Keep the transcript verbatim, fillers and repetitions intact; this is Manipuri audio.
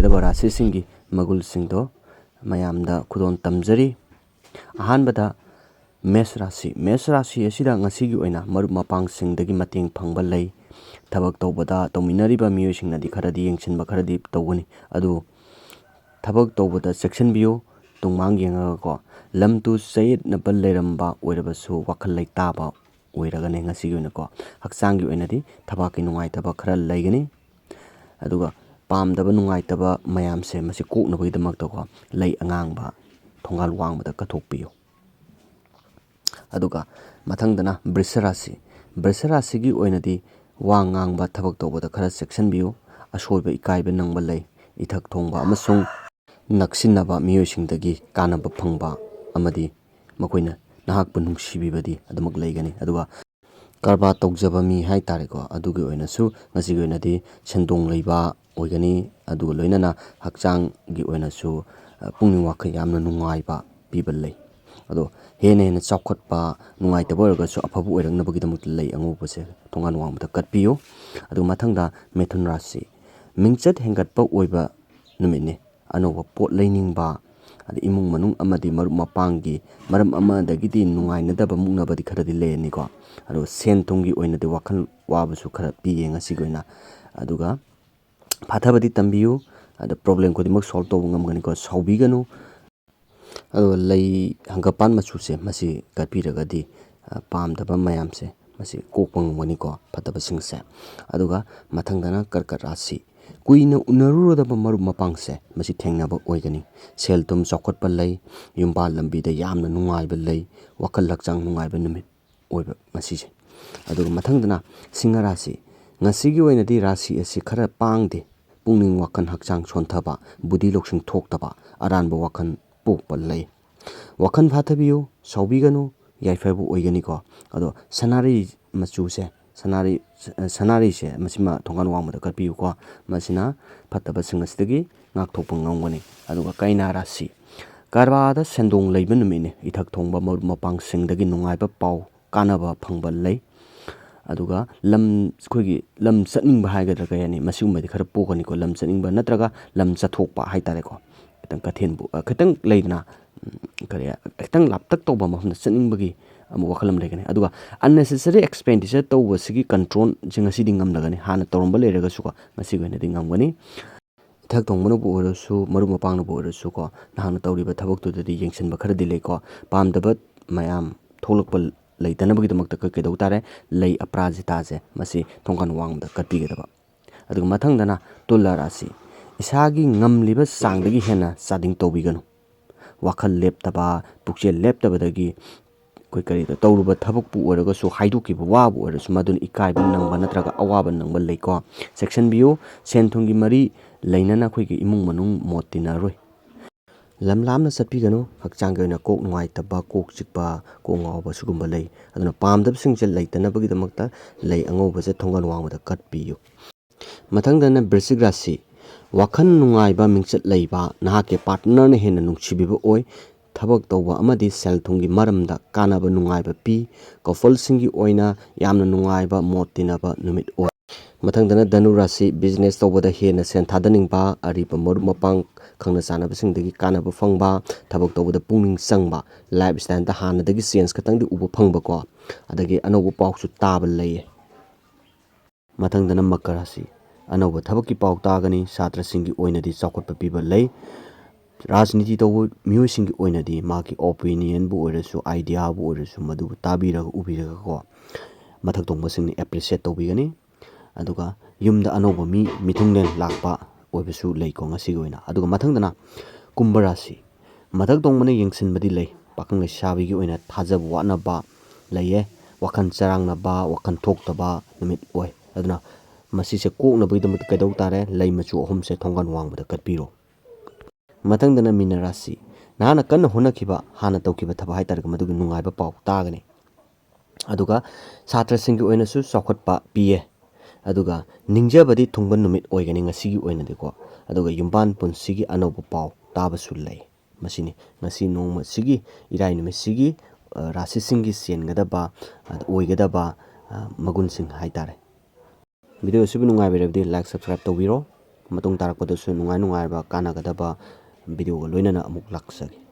ꯂꯩꯒꯗꯕ ꯔꯥꯁꯤꯁꯤꯡꯒꯤ ꯃꯒꯨꯜꯁꯤꯡꯗꯣ ꯃꯌꯥꯝꯗ ꯈꯨꯗꯣꯜ ꯇꯝꯖꯔꯤ꯫ ꯑꯍꯥꯟꯕꯗ ꯃꯦꯁ ꯔꯥꯁꯤ꯫ ꯃꯦꯁ ꯔꯥꯁꯤ ꯑꯁꯤꯗ ꯉꯁꯤꯒꯤ ꯑꯣꯏꯅ ꯃꯔꯨꯞ ꯃꯄꯥꯡꯁꯤꯡꯗꯒꯤ ꯃꯇꯦꯡ ꯐꯪꯕ ꯂꯩ꯫ ꯊꯕꯛ ꯇꯧꯕꯗ ꯇꯧꯃꯤꯟꯅꯔꯤꯕ ꯃꯤꯑꯣꯏꯁꯤꯡꯅꯗꯤ ꯈꯔꯗꯤ ꯌꯦꯡꯁꯤꯟꯕ ꯈꯔꯗꯤ ꯇꯧꯒꯅꯤ꯫ ꯑꯗꯨ ꯊꯕꯛ ꯇꯧꯕꯗ ꯆꯦꯛꯁꯤꯟꯕꯤꯌꯨ꯫ ꯇꯨꯡꯃꯥꯡ ꯌꯦꯡꯉꯒꯀꯣ, ꯂꯝ ꯇꯨ ꯆꯌꯦꯠꯅꯕ ꯂꯩꯔꯝꯕ ꯑꯣꯏꯔꯕꯁꯨ ꯋꯥꯈꯜ ꯂꯩꯇꯥꯕ ꯑꯣꯏꯔꯒꯅꯤ ꯉꯁꯤꯒꯤ ꯑꯣꯏꯅꯀꯣ꯫ ꯍꯛꯆꯥꯡꯒꯤ ꯑꯣꯏꯅꯗꯤ ꯊꯕꯥꯛꯀꯤ ꯅꯨꯡꯉꯥꯏꯇꯕ ꯈꯔ ꯂꯩꯒꯅꯤ꯫ ꯑꯗꯨꯒ ꯄꯥꯝꯗꯕ ꯅꯨꯡꯉꯥꯏꯇꯕ ꯃꯌꯥꯝꯁꯦ ꯃꯁꯤ ꯀꯣꯛꯅꯕꯒꯤꯗꯃꯛꯇꯀꯣ, ꯂꯩ ꯑꯉꯥꯡꯕ ꯊꯣꯡꯒꯥꯜ ꯋꯥꯡꯃꯗ ꯀꯠꯊꯣꯛꯄꯤꯌꯨ꯫ ꯑꯗꯨꯒ ꯃꯊꯪꯗꯅ ꯕ꯭ꯔꯤꯁ ꯔꯥꯁꯤ꯫ ꯕ꯭ꯔꯤꯁ ꯔꯥꯁꯤꯒꯤ ꯑꯣꯏꯅꯗꯤ ꯋꯥ ꯉꯥꯡꯕ, ꯊꯕꯛ ꯇꯧꯕꯗ ꯈꯔ ꯆꯦꯛꯁꯤꯟꯕꯤꯌꯨ꯫ ꯑꯁꯣꯏꯕ ꯏꯀꯥꯏꯕ ꯅꯪꯕ ꯂꯩ꯫ ꯏꯊꯛ ꯊꯣꯡꯕ ꯑꯃꯁꯨꯡ ꯅꯛꯁꯤꯟꯅꯕ ꯃꯤꯑꯣꯏꯁꯤꯡꯗꯒꯤ ꯀꯥꯟꯅꯕ ꯐꯪꯕ ꯑꯃꯗꯤ ꯃꯈꯣꯏꯅ ꯅꯍꯥꯛꯄꯨ ꯅꯨꯡꯁꯤꯕꯤꯕꯗꯤ ꯑꯗꯨꯃꯛ ꯂꯩꯒꯅꯤ꯫ ꯑꯗꯨꯒ ꯀꯔꯕꯥꯔ ꯇꯧꯖꯕ ꯃꯤ ꯍꯥꯏ ꯇꯥꯔꯦꯀꯣ, ꯑꯗꯨꯒꯤ ꯑꯣꯏꯅꯁꯨ ꯉꯁꯤꯒꯤ ꯑꯣꯏꯅꯗꯤ ꯁꯦꯟꯗꯣꯡ ꯂꯩꯕ ꯑꯣꯏꯒꯅꯤ꯫ ꯑꯗꯨꯒ ꯂꯣꯏꯅꯅ ꯍꯛꯆꯥꯡꯒꯤ ꯑꯣꯏꯅꯁꯨ, ꯑ, ꯄꯨꯛꯅꯤꯡ ꯋꯥꯈꯜ ꯌꯥꯝꯅ ꯅꯨꯡꯉꯥꯏꯕ ꯄꯤꯕ ꯂꯩ꯫ ꯑꯗꯣ ꯍꯦꯟꯅ ꯍꯦꯟꯅ ꯆꯥꯎꯈꯠꯄ, ꯅꯨꯡꯉꯥꯏꯇꯕ ꯑꯣꯏꯔꯒꯁꯨ ꯑꯐꯕ ꯑꯣꯏꯔꯛꯅꯕꯒꯤꯗꯃꯛꯇ ꯂꯩ ꯑꯉꯧꯕꯁꯦ ꯊꯣꯡꯒꯥꯟ ꯋꯥꯡꯃꯗ ꯀꯠꯄꯤꯌꯨ꯫ ꯑꯗꯨꯒ ꯃꯊꯪꯗ ꯃꯤꯊꯨꯟ ꯔꯥꯁꯤ꯫ ꯃꯤꯡꯆꯠ ꯍꯦꯟꯒꯠꯄ ꯑꯣꯏꯕ ꯅꯨꯃꯤꯠꯅꯤ꯫ ꯑꯅꯧꯕ ꯄꯣꯠ ꯂꯩꯅꯤꯡꯕ, ꯑꯗꯩ ꯏꯃꯨꯡ ꯃꯅꯨꯡ ꯑꯃꯗꯤ ꯃꯔꯨꯞ ꯃꯄꯥꯡꯒꯤ ꯃꯔꯝ ꯑꯃꯗꯒꯤꯗꯤ ꯅꯨꯡꯉꯥꯏꯅꯗꯕ ꯃꯨꯛꯅꯕꯗꯤ ꯈꯔꯗꯤ ꯂꯩꯔꯅꯤꯀꯣ꯫ ꯑꯗꯣ ꯁꯦꯟ ꯊꯨꯝꯒꯤ ꯑꯣꯏꯅꯗꯤ ꯋꯥꯈꯜ ꯋꯥꯕꯁꯨ ꯈꯔ ꯄꯤꯌꯦ ꯉꯁꯤꯒꯤ ꯑꯣꯏꯅ꯫ ꯑꯗꯨꯒ ꯐꯥꯊꯕꯗꯤ ꯇꯝꯕꯤꯌꯨ꯫ ꯑꯗ ꯄ꯭ꯔꯣꯕ꯭ꯂꯦꯝ ꯈꯨꯗꯤꯡꯃꯛ ꯁꯣꯜꯕ ꯇꯧꯕ ꯉꯝꯒꯅꯤꯀꯣ꯫ ꯁꯥꯎꯕꯤꯒꯅꯨ꯫ ꯑꯗꯨꯒ ꯂꯩ ꯍꯪꯒꯄꯥꯟ ꯃꯆꯨꯁꯦ ꯃꯁꯤ ꯀꯠꯄꯤꯔꯒꯗꯤ, ꯑ, ꯄꯥꯝꯗꯕ ꯃꯌꯥꯝꯁꯦ ꯃꯁꯤ ꯀꯣꯛꯄ ꯉꯝꯒꯅꯤꯀꯣ, ꯐꯠꯇꯕꯁꯤꯡꯁꯦ꯫ ꯑꯗꯨꯒ ꯃꯊꯪꯗꯅ ꯀꯔꯀꯠ ꯔꯥꯁꯤ꯫ ꯀꯨꯏꯅ ꯎꯅꯔꯨꯔꯗꯕ ꯃꯔꯨꯞ ꯃꯄꯥꯡꯁꯦ ꯃꯁꯤ ꯊꯦꯡꯅꯕ ꯑꯣꯏꯒꯅꯤ꯫ ꯁꯦꯜ ꯊꯨꯝ ꯆꯥꯎꯈꯠꯄ ꯂꯩ꯫ ꯌꯨꯝꯕꯥꯜ ꯂꯝꯕꯤꯗ ꯌꯥꯝꯅ ꯅꯨꯡꯉꯥꯏꯕ ꯂꯩ꯫ ꯋꯥꯈꯜ ꯍꯛꯆꯥꯡ ꯅꯨꯡꯉꯥꯏꯕ ꯅꯨꯃꯤꯠ ꯑꯣꯏꯕ ꯉꯁꯤꯁꯦ꯫ ꯑꯗꯨꯒ ꯃꯊꯪꯗꯅ ꯁꯤꯡꯍ ꯔꯥꯁꯤ꯫ ꯉꯁꯤꯒꯤ ꯑꯣꯏꯅꯗꯤ ꯔꯥꯁꯤ ꯑꯁꯤ ꯈꯔ ꯄꯥꯡꯗꯦ꯫ ꯄꯨꯛꯅꯤꯡ ꯋꯥꯈꯜ ꯍꯛꯆꯥꯡ ꯁꯣꯟꯊꯕ, ꯕꯨꯙꯤ ꯂꯧꯁꯤꯡ ꯊꯣꯛꯇꯕ, ꯑꯔꯥꯟꯕ ꯋꯥꯈꯜ ꯄꯣꯛꯄ ꯂꯩ꯫ ꯋꯥꯈꯜ ꯐꯥꯊꯕꯤꯌꯨ, ꯁꯥꯎꯕꯤꯒꯅꯨ, ꯌꯥꯏꯐꯕ ꯑꯣꯏꯒꯅꯤꯀꯣ꯫ ꯑꯗꯣ ꯁꯅꯥꯔꯩ ꯃꯆꯨꯁꯦ, ꯁꯅꯥꯔꯩ, ꯁꯅꯥꯔꯩꯁꯦ ꯃꯁꯤꯃ ꯊꯣꯡꯒꯥꯟ ꯋꯥꯡꯃꯗ ꯀꯠꯄꯤꯌꯨꯀꯣ꯫ ꯃꯁꯤꯅ ꯐꯠꯇꯕꯁꯤꯡ ꯑꯁꯤꯗꯒꯤ ꯉꯥꯛꯊꯣꯛꯄ ꯉꯝꯒꯅꯤ꯫ ꯑꯗꯨꯒ ꯀꯩꯅꯥ ꯔꯥꯁꯤ꯫ ꯀꯔꯕꯥꯔꯗ ꯁꯦꯟꯗꯣꯡ ꯂꯩꯕ ꯅꯨꯃꯤꯠꯅꯤ꯫ ꯏꯊꯛ ꯊꯣꯡꯕ ꯃꯔꯨꯞ ꯃꯄꯥꯡꯁꯤꯡꯗꯒꯤ ꯅꯨꯡꯉꯥꯏꯕ ꯄꯥꯎ, ꯀꯥꯟꯅꯕ ꯐꯪꯕ ꯂꯩ꯫ ꯑꯗꯨꯒ ꯂꯝ, ꯑꯩꯈꯣꯏꯒꯤ ꯂꯝ ꯆꯠꯅꯤꯡꯕ ꯍꯥꯏꯒꯗ꯭ꯔꯥ, ꯀꯩ ꯍꯥꯏꯅꯤ, ꯃꯁꯤꯒꯨꯝꯕꯗꯤ ꯈꯔ ꯄꯣꯛꯀꯅꯤꯀꯣ, ꯂꯝ ꯆꯠꯅꯤꯡꯕ ꯅꯠꯇ꯭ꯔꯒ ꯂꯝ ꯆꯠꯊꯣꯛꯄ ꯍꯥꯏꯇꯥꯔꯦꯀꯣ꯫ ꯈꯤꯇꯪ ꯀꯊꯦꯟꯕꯨ-, ꯑ, ꯈꯤꯇꯪ ꯂꯩꯗꯅ, ꯎꯝ, ꯀꯔꯤ, ꯈꯤꯇꯪ ꯂꯥꯞꯇꯛ ꯇꯧꯕ ꯃꯐꯝꯗ ꯆꯠꯅꯤꯡꯕꯒꯤ ꯑꯃ ꯋꯥꯈꯜ ꯑꯃ ꯂꯩꯒꯅꯤ꯫ ꯑꯗꯨꯒ unnecessary expenditure ꯇꯧꯕꯁꯤꯒꯤ controlꯁꯦ ꯉꯁꯤꯗꯤ ꯉꯝꯂꯒꯅꯤ, ꯍꯥꯟꯅ ꯇꯧꯔꯝꯕ ꯂꯩꯔꯒꯁꯨꯀꯣ, ꯉꯁꯤꯒꯤ ꯑꯣꯏꯅꯗꯤ ꯉꯝꯒꯅꯤ꯫ ꯏꯊꯛ ꯊꯣꯡꯕꯅꯕꯨ ꯑꯣꯏꯔꯁꯨ, ꯃꯔꯨꯞ ꯃꯄꯥꯡꯅꯕꯨ ꯑꯣꯏꯔꯁꯨꯀꯣ, ꯅꯍꯥꯛꯅ ꯇꯧꯔꯤꯕ ꯊꯕꯛꯇꯨꯗꯗꯤ ꯌꯦꯡꯁꯤꯟꯕ ꯈꯔꯗꯤ ꯂꯩꯀꯣ꯫ ꯄꯥꯝꯗꯕ ꯃꯌꯥꯝ ꯊꯣꯛꯂꯛꯄ ꯂꯩꯇꯅꯕꯒꯤꯗꯃꯛꯇ ꯑꯩꯈꯣꯏ ꯀꯩꯗꯧ ꯇꯥꯔꯦ? ꯂꯩ ꯑꯄꯔꯥꯖꯤꯇꯥꯁꯦ, ꯃꯁꯤ ꯊꯣꯡꯒꯥꯟ ꯋꯥꯡꯃꯗ ꯀꯠꯄꯤꯒꯗꯕ꯫ ꯑꯗꯨꯒ ꯃꯊꯪꯗꯅ ꯇꯨꯂꯥ ꯔꯥꯁꯤ, ꯏꯁꯥꯒꯤ ꯉꯝꯂꯤꯕ ꯆꯥꯡꯗꯒꯤ ꯍꯦꯟꯅ ꯆꯥꯗꯤꯡ ꯇꯧꯕꯤꯒꯅꯨ꯫ ꯋꯥꯈꯜ ꯂꯦꯞꯇꯕ, ꯄꯨꯛꯆꯦꯜ ꯂꯦꯞꯇꯕꯗꯒꯤ ꯑꯩꯈꯣꯏ ꯀꯔꯤꯗ ꯇꯧꯔꯨꯕ ꯊꯕꯛꯄꯨ ꯑꯣꯏꯔꯒꯁꯨ, ꯍꯥꯏꯗꯣꯛꯈꯤꯕ ꯋꯥꯕꯨ ꯑꯣꯏꯔꯁꯨ, ꯃꯗꯨꯅ ꯏꯀꯥꯏꯕ ꯅꯪꯕ ꯅꯠꯇ꯭ꯔꯒ ꯑꯋꯥꯕ ꯅꯪꯕ ꯂꯩꯀꯣ꯫ ꯆꯦꯛꯁꯤꯟꯕꯤꯌꯨ, ꯁꯦꯟ ꯊꯨꯝꯒꯤ ꯃꯔꯤ ꯂꯩꯅꯅ ꯑꯩꯈꯣꯏꯒꯤ ꯏꯃꯨꯡ ꯃꯅꯨꯡ ꯃꯣꯠ ꯇꯤꯟꯅꯔꯣꯏ꯫ ꯂꯝ ꯂꯥꯞꯅ ꯆꯠꯄꯤꯒꯅꯨ, ꯍꯛꯆꯥꯡꯒꯤ ꯑꯣꯏꯅ ꯀꯣꯛ ꯅꯨꯡꯉꯥꯏꯇꯕ, ꯀꯣꯛ ꯆꯤꯛꯄ, ꯀꯣꯛ ꯉꯥꯎꯕ ꯁꯤꯒꯨꯝꯕ ꯂꯩ꯫ ꯑꯗꯨꯅ ꯄꯥꯝꯗꯕꯁꯤꯡꯁꯦ ꯂꯩꯇꯅꯕꯒꯤꯗꯃꯛꯇ ꯂꯩ ꯑꯉꯧꯕꯁꯦ ꯊꯣꯡꯒꯥꯟ ꯋꯥꯡꯃꯗ ꯀꯠꯄꯤꯌꯨ꯫ ꯃꯊꯪꯗꯅ ꯕ꯭ꯔꯤꯁꯤꯛ ꯔꯥꯁꯤ, ꯋꯥꯈꯜ ꯅꯨꯡꯉꯥꯏꯕ, ꯃꯤꯡꯆꯠ ꯂꯩꯕ, ꯅꯍꯥꯛꯀꯤ partnerꯅ ꯍꯦꯟꯅ ꯅꯨꯡꯁꯤꯕꯤꯕ ꯑꯣꯏ꯫ ꯊꯕꯛ ꯇꯧꯕ ꯑꯃꯗꯤ ꯁꯦꯜ ꯊꯨꯝꯒꯤ ꯃꯔꯝꯗ ꯀꯥꯟꯅꯕ ꯅꯨꯡꯉꯥꯏꯕ ꯄꯤ꯫ Coupleꯁꯤꯡꯒꯤ ꯑꯣꯏꯅ ꯌꯥꯝꯅ ꯅꯨꯡꯉꯥꯏꯕ ꯃꯣꯠ ꯇꯤꯟꯅꯕ ꯅꯨꯃꯤꯠ ꯑꯣꯏ꯫ ꯃꯊꯪꯗꯅ ꯙꯅꯨ ꯔꯥꯁꯤ, business ꯇꯧꯕꯗ ꯍꯦꯟꯅ ꯁꯦꯟ ꯊꯥꯗꯅꯤꯡꯕ, ꯑꯔꯤꯕ ꯃꯔꯨꯞ ꯃꯄꯥꯡ, ꯈꯪꯅ ꯆꯥꯟꯅꯕꯁꯤꯡꯗꯒꯤ ꯀꯥꯟꯅꯕ ꯐꯪꯕ, ꯊꯕꯛ ꯇꯧꯕꯗ ꯄꯨꯛꯅꯤꯡ ꯆꯪꯕ, lifestyleꯗ ꯍꯥꯟꯅꯗꯒꯤ change ꯈꯇꯪꯗꯤ ꯎꯕ ꯐꯪꯕꯀꯣ, ꯑꯗꯒꯤ ꯑꯅꯧꯕ ꯄꯥꯎꯁꯨ ꯇꯥꯕ ꯂꯩꯌꯦ꯫ ꯃꯊꯪꯗꯅ ꯃꯀꯔ ꯔꯥꯁꯤ, ꯑꯅꯧꯕ ꯊꯕꯛꯀꯤ ꯄꯥꯎ ꯇꯥꯒꯅꯤ, ꯁꯥꯇ꯭ꯔꯁꯤꯡꯒꯤ ꯑꯣꯏꯅꯗꯤ ꯆꯥꯎꯈꯠꯄ ꯄꯤꯕ ꯂꯩ꯫ ꯔꯥꯖꯅꯤꯇꯤ ꯇꯧꯕ ꯃꯤꯑꯣꯏꯁꯤꯡꯒꯤ ꯑꯣꯏꯅꯗꯤ ꯃꯍꯥꯛꯀꯤ opinionꯕꯨ ꯑꯣꯏꯔꯁꯨ, ideaꯕꯨ ꯑꯣꯏꯔꯁꯨ, ꯃꯗꯨꯕꯨ ꯇꯥꯕꯤꯔꯒ, ꯎꯕꯤꯔꯒꯀꯣ, ꯃꯊꯛ ꯊꯣꯡꯕꯁꯤꯡꯅ appreciate ꯇꯧꯕꯤꯒꯅꯤ꯫ ꯑꯗꯨꯒ ꯌꯨꯝꯗ ꯑꯅꯧꯕ ꯃꯤ, ꯃꯤꯊꯨꯡꯂꯦꯟ ꯂꯥꯛꯄ ꯑꯣꯏꯕꯁꯨ ꯂꯩꯀꯣ ꯉꯁꯤꯒꯤ ꯑꯣꯏꯅ꯫ ꯑꯗꯨꯒ ꯃꯊꯪꯗꯅ ꯀꯨꯝꯚ ꯔꯥꯁꯤ꯫ ꯃꯊꯛ ꯊꯣꯡꯕꯅ ꯌꯦꯡꯁꯤꯟꯕꯗꯤ ꯂꯩ, ꯄꯥꯈꯪ ꯂꯩꯁꯥꯕꯤꯒꯤ ꯑꯣꯏꯅ ꯊꯥꯖꯕ ꯋꯥꯠꯅꯕ ꯂꯩꯌꯦ꯫ ꯋꯥꯈꯜ ꯆꯔꯥꯡꯅꯕ, ꯋꯥꯈꯜ ꯊꯣꯛꯇꯕ ꯅꯨꯃꯤꯠ ꯑꯣꯏ꯫ ꯑꯗꯨꯅ ꯃꯁꯤꯁꯦ ꯀꯣꯛꯅꯕꯒꯤꯗꯃꯛꯇ ꯀꯩꯗꯧ ꯇꯥꯔꯦ? ꯂꯩ ꯃꯆꯨ ꯑꯍꯨꯝꯁꯦ ꯊꯣꯡꯒꯥꯟ ꯋꯥꯡꯃꯗ ꯀꯠꯄꯤꯔꯣ꯫ ꯃꯊꯪꯗꯅ ꯃꯤꯅ ꯔꯥꯁꯤ꯫ ꯅꯍꯥꯛꯅ ꯀꯟꯅ ꯍꯣꯠꯅꯈꯤꯕ, ꯍꯥꯟꯅ ꯇꯧꯈꯤꯕ ꯊꯕꯛ ꯍꯥꯏꯇꯥꯔꯒ ꯃꯗꯨꯒꯤ ꯅꯨꯡꯉꯥꯏꯕ ꯄꯥꯎ ꯇꯥꯒꯅꯤ꯫ ꯑꯗꯨꯒ ꯁꯥꯇ꯭ꯔꯁꯤꯡꯒꯤ ꯑꯣꯏꯅꯁꯨ ꯆꯥꯎꯈꯠꯄ ꯄꯤꯌꯦ꯫ ꯑꯗꯨꯒ ꯅꯤꯡꯖꯕꯗꯤ ꯊꯨꯡꯕ ꯅꯨꯃꯤꯠ ꯑꯣꯏꯒꯅꯤ ꯉꯁꯤꯒꯤ ꯑꯣꯏꯅꯗꯤꯀꯣ꯫ ꯑꯗꯨꯒ ꯌꯨꯝꯕꯥꯟ ꯄꯨꯟꯁꯤꯒꯤ ꯑꯅꯧꯕ ꯄꯥꯎ ꯇꯥꯕꯁꯨ ꯂꯩ꯫ ꯃꯁꯤꯅꯤ ꯉꯁꯤ ꯅꯣꯡꯃꯁꯤꯒꯤ, ꯏꯔꯥꯏ ꯅꯨꯃꯤꯠꯁꯤꯒꯤ, ꯑ, ꯔꯥꯁꯤꯁꯤꯡꯒꯤ ꯆꯦꯟꯒꯗꯕ, ꯑꯗ ꯑꯣꯏꯒꯗꯕ, ꯃꯒꯨꯟꯁꯤꯡ ꯍꯥꯏꯇꯥꯔꯦ꯫ ꯚꯤꯗꯤꯑꯣ ꯑꯁꯤꯕꯨ ꯅꯨꯡꯉꯥꯏꯕꯤꯔꯕꯗꯤ like, subscribe ꯇꯧꯕꯤꯔꯣ꯫ ꯃꯇꯨꯡ ꯇꯥꯔꯛꯄꯗꯁꯨ ꯅꯨꯡꯉꯥꯏ ꯅꯨꯡꯉꯥꯏꯔꯕ ꯀꯥꯟꯅꯒꯗꯕ ꯚꯤꯗꯤꯑꯣꯒ ꯂꯣꯏꯅꯅ ꯑꯃꯨꯛ ꯂꯥꯛꯆꯒꯦ꯫